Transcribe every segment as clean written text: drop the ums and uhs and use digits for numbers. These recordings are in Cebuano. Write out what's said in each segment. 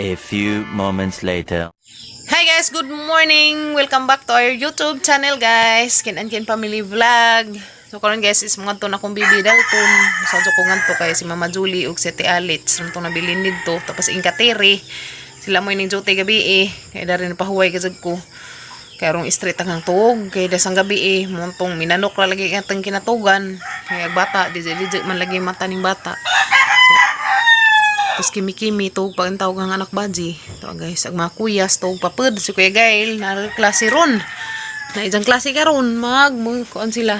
A few moments later. Hi guys, good morning! Welcome back to our YouTube channel, guys. Kin and Kin Family Vlog. So karon guys is mga to na akong bibi Dalton. Sa ko ngadto kay si Mama Julie ug si Ate Alitz ron tong nabilin didto. Tapos ingkatiri. Sila mo ning duty gabi eh. Kay dari na pahuway kasag ko. Kay rong street ang tuog kay dasang gabi eh montong minanok ra lagi atang kinatugan. Kay ag bata di di man lagi mata ning bata. Tapos kimi-kimi, tuog pa ang tawag ang anak baji. Ito guys, ang mga kuyas, tuog pa pud. Si Kuya Gail, nara klase ron. Na isang klase karon mag, mag, kuan sila.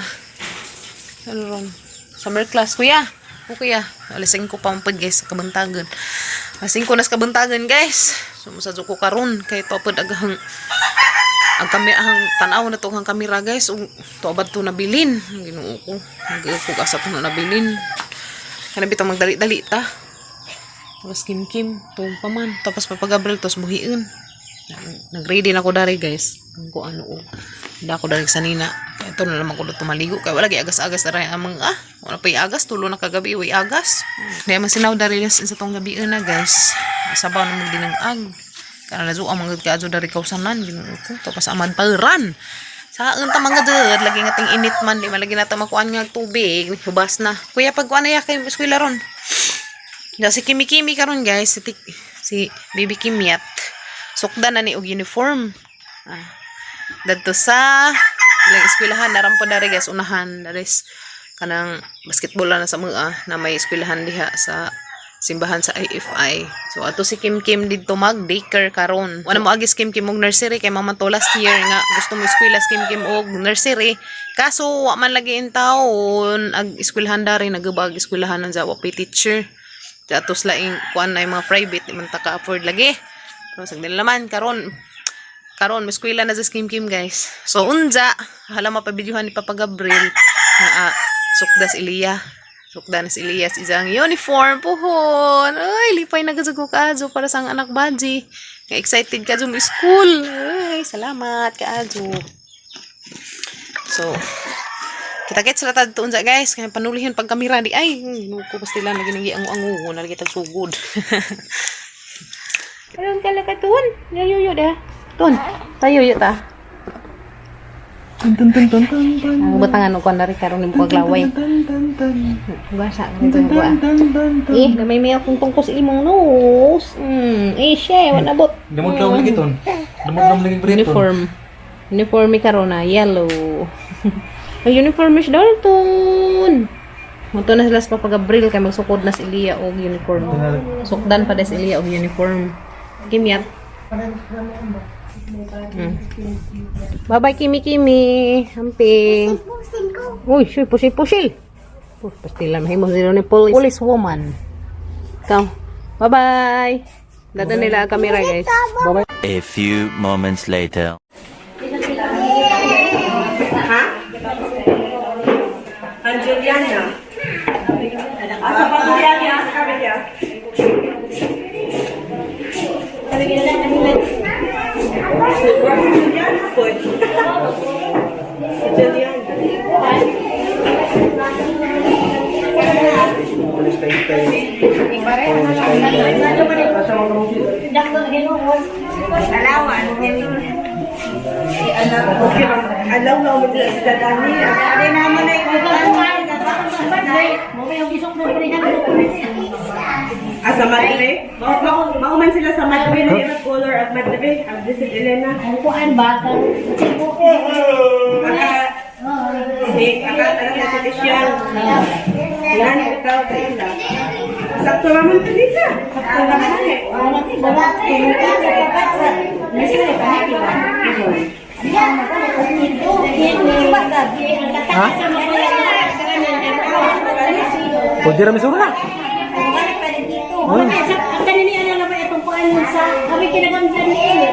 Ano ron? Summer class, kuya. O kuya, alas 5 pa ang pud guys, sa kabuntagon. Alas 5 na sa kabuntagon guys. Sumusadyo ko karon kay to pud agahang ang kami ang tanaw na to ang kamera guys ug to abad to nabilin. Ginoo ko, nag-upo asa to na nabilin. Kana bitaw magdali-dali ta. Tapos Kim Kim, tuog pa man. Tapos Papa Gabriel, tapos buhiin. Nag-ready na ko dari guys. Kung ko ano o. Hindi ako dari sa nina. Kaya ito na naman ko dito maligo. Kaya wala agas-agas dari ang mga ah. Wala pa agas. Tulo na kagabi. Uy, agas. Kaya man sinaw dari sa itong gabi na guys. Sabaw na magdinang ag. Kaya na ang mga kaadyo dari kausanan. Ginoo ko. Tapos amad paran. Sa unta mga dud, lagi nga ting init man, di man lagi nata makuan nga tubig, hubas na. Kuya, pagkuan na ya kay eskwela ron. Da si Kimi Kimi karon guys, si Baby Kimyat. Sukdan na ni og uniform. Ah. Dadto sa ilang eskwelahan naram po dari guys, unahan daris kanang basketball na sa mga na may eskwelahan diha sa simbahan sa IFI. So ato si Kim Kim didto mag daycare karon. Wala mo agis Kim Kim og nursery kay mama to last year nga gusto mo eskwela si Kim Kim og nursery. Kaso wa man lagi in taon ag eskwelahan dari nagabag eskwelahan ng jawa pay teacher. Atos laing kuan na yung mga private di man ta ka-afford lagi. Pero sa naman karon karon mas eskwela na sa Kim Kim guys. So unja hala mapabidyohan ni Papa Gabriel na sukdas Eliya. Sukda na si Elias isang uniform puhon. Ay, lipay na gazag ko kaadyo para sa ang anak baji. Nga excited ka mo school. Ay, salamat kaadyo. So, kita gets ra ta unsa guys, kaya panulihin pag kamera di ay nuko pastila lagi nang angu-angu na lagi tag sugod. Karon ka ka tun. Yayo da. Tun, tayo yo ta. Tun tun tun tun tun tun. Ang butangan og kuan dari karon nimo paglaway. Tun tun tun. Basa ka Tun ba. tun tun tun. Eh, na may mayo kung tungkos imong nose. Eh, she, wala bot. Damod ka lagi ton. Damod ka lagi breton. Uniform. Uniform ni karon na yellow. Ang uniform is Dalton. Muto na sila sa Papa Gabriel kay magsukod na si Elia og uniform. Sukdan pa si Elia og uniform. Kimyat. Bye-bye, Kimi Kimi. Amping. Uy, shuy, pusil pusil. Puh, pastila mahimo sila ni police, police woman. Ikaw. Bye-bye. Dada nila ang kamera, guys. A few moments later. Ang Juliana. Asa pa Juliana? Asa kami niya? Juliana po. Juliana. Alawan. Okay, alaw na mo sila sa dami. Ate naman ay Ah, sa Madre? Mauman sila sa Madre na yung color at Madre. Ang Visit Elena. Kuan ba? Aka, si, aka, anak na si Michelle. Yan, ikaw, kaila. Sakto naman ka dito. Sakto naman eh. Ha? Pwede ra misura na. Ang kanini ano na ba itong kuan mo sa kami kinagamsan ni Eli.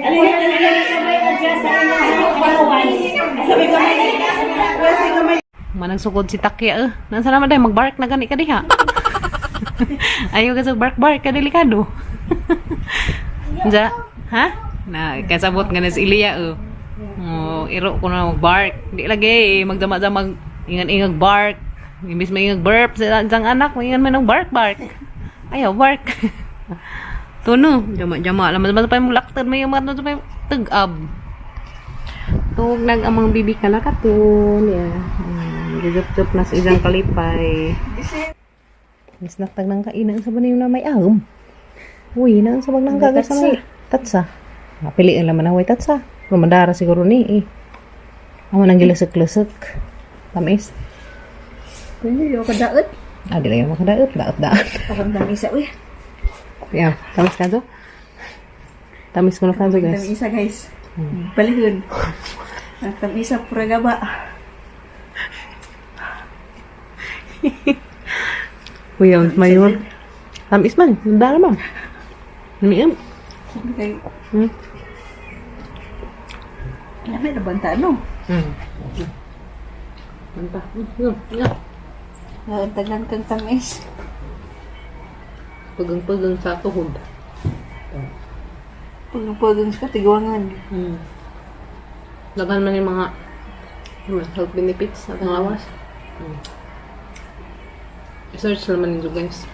Ano yung Sabi ko, may, sabi ko, may Managsukod si Takya eh. Nasa naman dahil magbark na gani ka diha. Ayaw ka sa bark bark ka delikado. Ja, ha? Na kasabot nga na si Ilya eh. Oh, iro ko na magbark. Di lagi magdama-damag ingan-ingag bark. Imbis may burp sa isang anak, may man ng bark bark. Ayaw bark. Tuno, jama-jama laman man pa yung laktan may yung mga pa yung tug-ab. Tug nag amang bibi kalakaton. Yeah. Jujup-jup na sa isang kalipay. Mas naktag ng kainan sa banin na may ahom. Uy, nang sa bagnang kaga sa may tatsa. Napili ang laman ang way tatsa. Lumadara siguro ni eh. Amo nang gilasek-lasek. Tamis. Hindi ko kadaot. Ah, di lang yung makadaot. Daot-daot. Parang dami isa uy. Yeah, tamis ka to? Tamis ko na ka to, guys. Dami isa guys. Balihon. Ang tamisa pura gaba. Uy, ang mayon. Tamis man. Dara man. Namiam. Okay. Hmm? Lami na banta no. Manta. Yeah. Naantagan kang tamis. Pagang-pagang sa tuhod. Pagpagang sa katiguangan. Laban man yung mga health benefits at ang lawas. Search naman ninyo guys.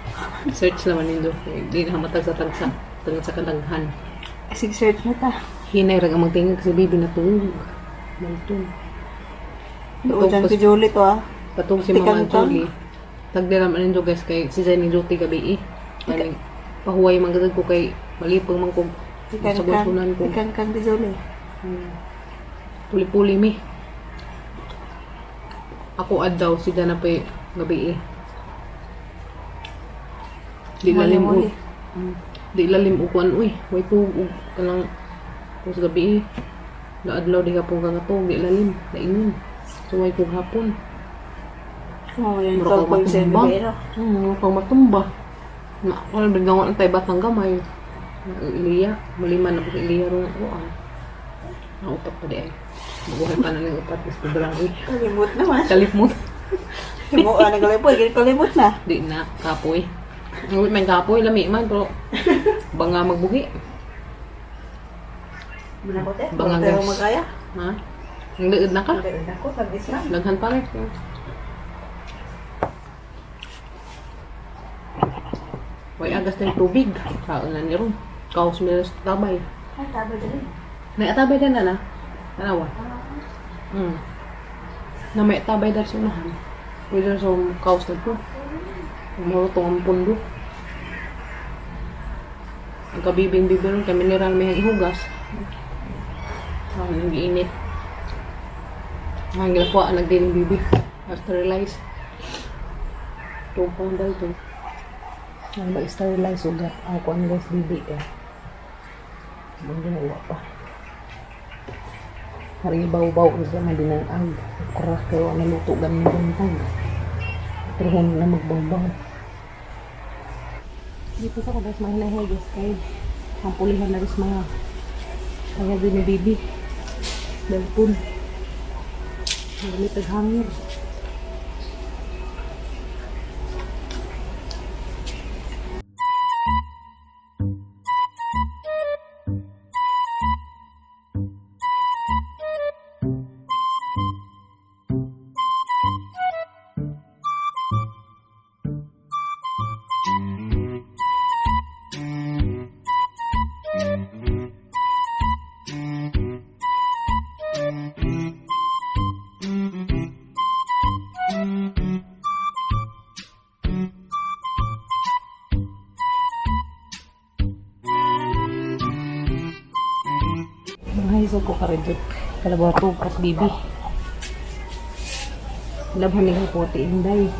Search naman ninyo. Hindi na matag sa tagsa. Tagsa sa kadaghan. Sig search na ta. Hinay rag ang magtingin kasi bibi na tulog. Maltong. Doon si Julie to ah. Patong si Mama Tikangkang. Julie. Tagdira man ninyo guys kay si Jenny Duty gabi eh. Kaning pahuway man gud ko kay malipong man ko sa Tikangkang. ko. Tikangkang si Julie. Puli-puli mi. Ako addaw si Dana pa gabi eh. Di lalim Muli-muli. o. Di lalim o kuan uy. Way tug og kanang kung sa gabi eh. Naadlaw di hapon ka nga tug, di lalim, naingon. So way kog hapon. Kumawala yung Mura ka 12.7 matumba. pero. Mura ka matumba. Na, wala biglang ang tayo batang gamay. Iliya, malima na ba si Iliya ron ako ah. Nautak pa di ay. Mabuhay pa na ng upat is February. Kalimot naman. Kalimot. Mo ah nagalipod, kalimot na. Di na, kapoy. Uy, may kapoy, lami man, pero banga magbuhi. Banga Banga, guys. Magkaya. Ha? Ang liid na ka. Ako, tamis lang. Daghan pa rin. Way agas na yung tubig. Kaon na ni ron. Kaos mi sa tabay. Ay, taba dali. May atabay din na na. Tanawa. Na may atabay dahil sa unahan. Pwede na sa kaos na po. Umurutong ang pundo. Ang kabibing-bibi ron, kay mineral may ihugas. Ang init. Ang gilakwa, ang nagdiling bibi. Sterilize. Tupang dahil to. Ang ba-sterilize ugat. Ang kuan guys, bibi eh. Ang ginawa pa. Hari baw-baw sa mga dinang Okra kayo ang naluto ganin buntag. Pero huwag na magbaw-baw. Dito sa ko guys, mahinahay guys kay ang pulihan na rin sa mga kaya din ni bibi. Dalpon. Magamit ang hangir. Mga hiso ko karejot. Kalabato, kas bibi. Labhan ni ko ti inday.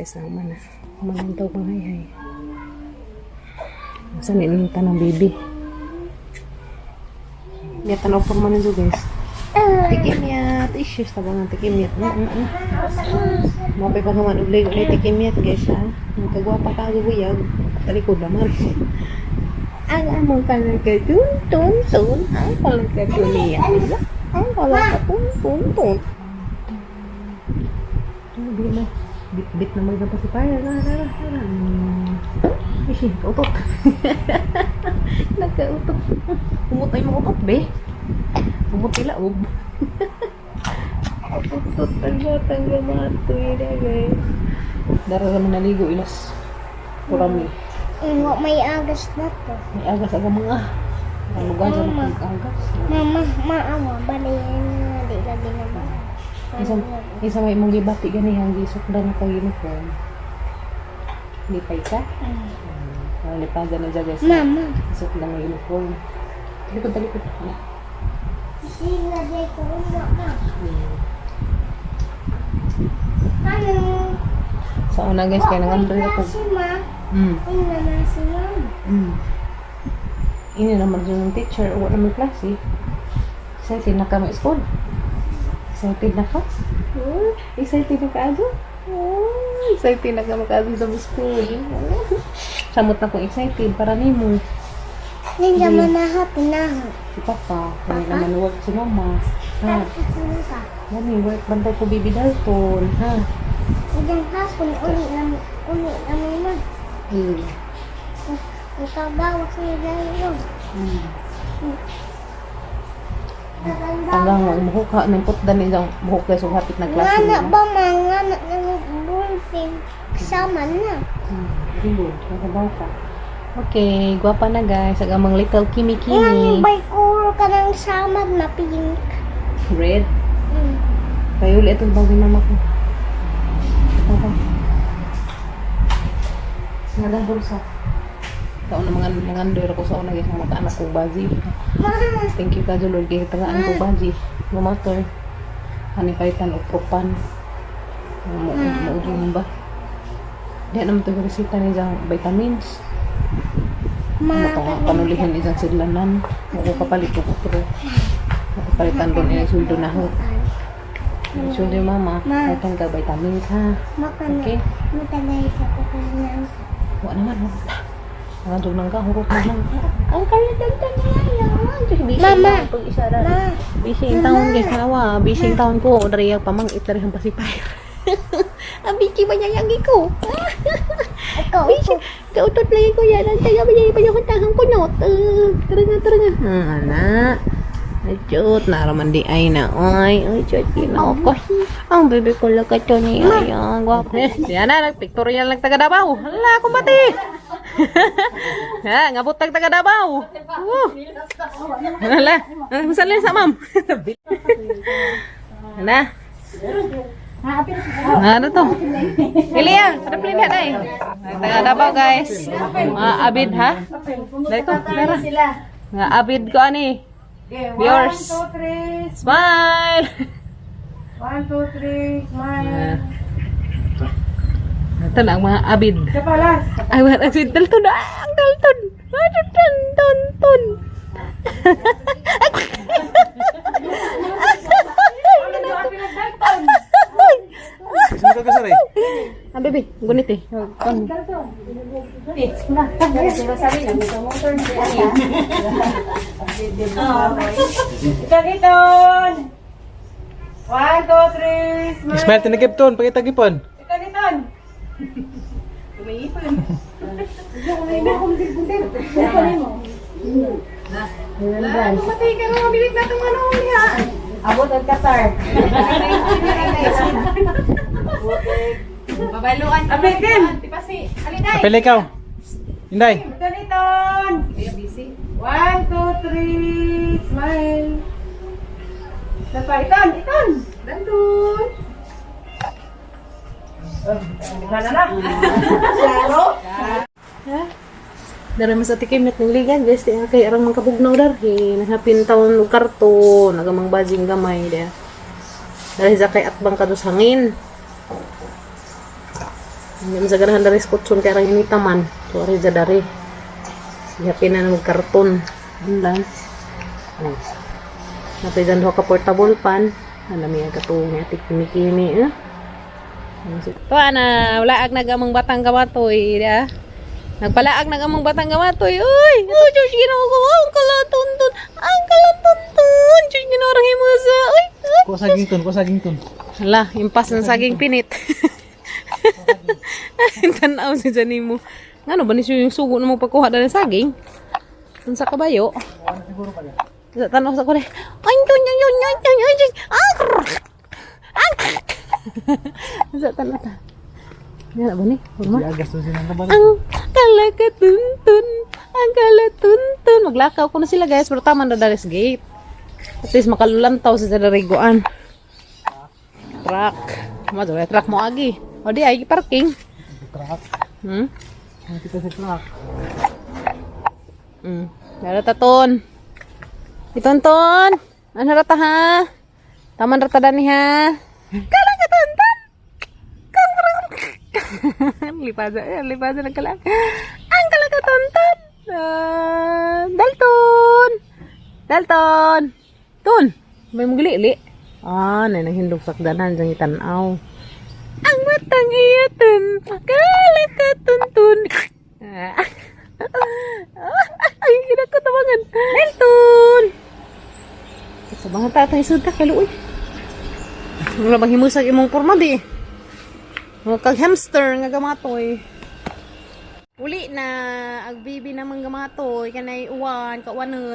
Guys, na man na. Human tawag pang hay-hay. Saan ni tanang baby? Miya tanaw pa man nito, guys. Tikim ya, issues tabang ang tikim ya. Mapay pa naman ugli ugli tikim ya, guys, ha. Ang kagwapa ka gubuyag. Talikod naman. Ang among kalagay tun tun tun. Ang kalagay niya. Ang kalagay tun tun tun. Ano na? Bit-bit na may pacifier. Tara, tara, tara. Ay, kautot. Nagkautot. Humutay mo utot, be. Humutay laob. Utot, tangga, tangga, mga tuwi na, guys. Dara naman naligo, ilas. Kurami. Ngo, may agas na to. May agas aga mga. Ang lugar sa mga agas. Mama, maawa. Bali, di lagi naman. Isa, isa may imong gibati gani hang gisukdan na kag uniform. Lipay ka? Mm. Lipagan na dyan, guys. Mama. Isukdan na uniform. Talikod, talikod. Sila di ko unwa ka. Ano? Sa una, guys, kaya nangandoy ako. Si ma. Una na si mama. Ini naman dyan yung teacher. Wala naman klase. Excited na ka ma-school? Excited na ka? Oh, excited na ka, Azo? Oh, excited na ka maka-azo sa school. Oh. Samot na kong excited para nimo. Ninja manaha pinaha. Si Papa. Kaya naman work si Mama. Ha? Ano ka? Mami, work bantay ko baby Dalton. Ha? Idang hapon uli na uli na mama. Ang kagawa sa dayo. Tanggang ang buhok ha. Nang putdan ni ang buhok guys. Kung hapit na klase. Nga na ba mga na bulpin sama na. Very good. Nakabaw ka. Okay, gwapa na, guys. Ang amang little Kimi Nga Kimi. bay kuro ka ng samad na pink. Red. Kayo ulit itong bagay mama ko. Okay. Nga bulsa. Taon na mga mga andoy ko sa una, guys, mga anak ko bazi. Ma, Thank you ka Lord kay tagaan ko bazi. Motor. Ani palitan og propan. Mo mo ba? Di naman to resita ni jang vitamins. ma, Mo nga panulihan isang sidlanan. Mo ko kapalit og otro. Mo kapalitan ron ini sweldo na ho. Sweldo yung mama. Ma. Palitan ka vitamins ha. Makana. Okay. Matagay sa kukunan. Wa naman ho. Mga dug nang ka hurot na lang. Ang kalagdag na yan. Mama. Pag isa ra. Ma, Busy in town, guys, hawa. Busy in town ko. Dari ang pamang itari ang pacifier. Ang biki ba niya yang ko? ikaw Busy. Kautot lagi ko yan. Ang taga ba niya pa yung tangang kunot. Tara nga, tara nga. Ana. Ay, cute. Naraman di ay na. Ay, ay, cute. Ginoo ko. Ang bebe ko lang kato niya. Ay, ang gwapo. Yan na, nagpictorial lang taga Davao. Hala, kumbati. Ha, ngabot tag taga Davao. Woo. Hala, saan lang sa ma'am? Hala. Ano to? Ilya, replay na day. Taga Davao, guys. Mga abid ha. Dali ko, tara. Mga abid ko ani. Viewers. Smile. 1, 2, 3, smile. Ito na ang mga abid. Siya pala. Ay, wala si Dalton. Ah, ang Dalton. Ah, Dalton, ton, ton. Sino ka kasar eh? Ah, baby, gunit eh. Kon. Ikagiton! 1, 2, 3, smile. Smile tinagip ton, pakita gipon. Ikagiton! Matay ka na, mabilit na itong ano niya. Abot ang kasar. Babaluan. Apil, Kim! Apel ikaw. Inday. Ikagiton! 1, 2, 3, smile. Isa pa, iton, iton! Dandun! Oh, na na. Dara mas atikim net ng ligan, guys, di kay arang mga kabugnaw darhi, nahapin taon og karto, nagamang bajing gamay dia. Dahil sa kay atbang kadus hangin. Hindi mo sa ganahan dari sa kutsun kaya rang inita man. Tuwari dyan dari. Siya na magkarton. Andan. Oh. Napay dyan ka portable pan. Alam niya katong niya kimi-kimi. Eh? Tuwa na, wala ag nagamang batang gamatoy. Ya. Nagpalaag nagamang batang gamatoy. Uy! Uy, Diyos, ginoo ko. Ang kalatuntun. Ang kalatuntun. Diyos, ginoo rang himusa. Uy! Uy. Kuha saging ton, kuha saging ton. Hala, impas ng saging pinit. Tanaw si Janimo. Ngano ba ni siya yung sugo na mo pagkuha dahil saging? Dun sa kabayo. Sa tanaw sa kore. Ay, yun, yun, yun, yun, yun, yun, yun. Ah, grrr. Ah, grrr. Sa tanaw ta. Ngano ba ni? Hurma. Iagas to silang kabalo. Ang kalakatuntun. Ang kalatuntun. Maglakaw ko na sila, guys. Pero tama na dali sa gate. At least makalulantaw sa dariguan. Truck. Madula, truck mo agi. O di ay parking. Truck. Nakita sa truck. Narata ton. Itonton. Ano rata ha? Taman rata dani ha. Kalakatuntun. Lipaza, eh, lipaza ng kalang. Ang kalakatonton. Ah, Dalton. Dalton. Ton. May mugili-li. Ah, nay nang hindog sakdanan diyang itanaw. Ang matang iyatun. Kalakatuntun. Ah. Ay, kinakatawangan. Dalton. Sa mga tatay suda kaluoy. Wala bang himusag imong porma di? Mga kag hamster nga gamatoy. Uli na ag bibi namang gamatoy kanay uwan kauwanon.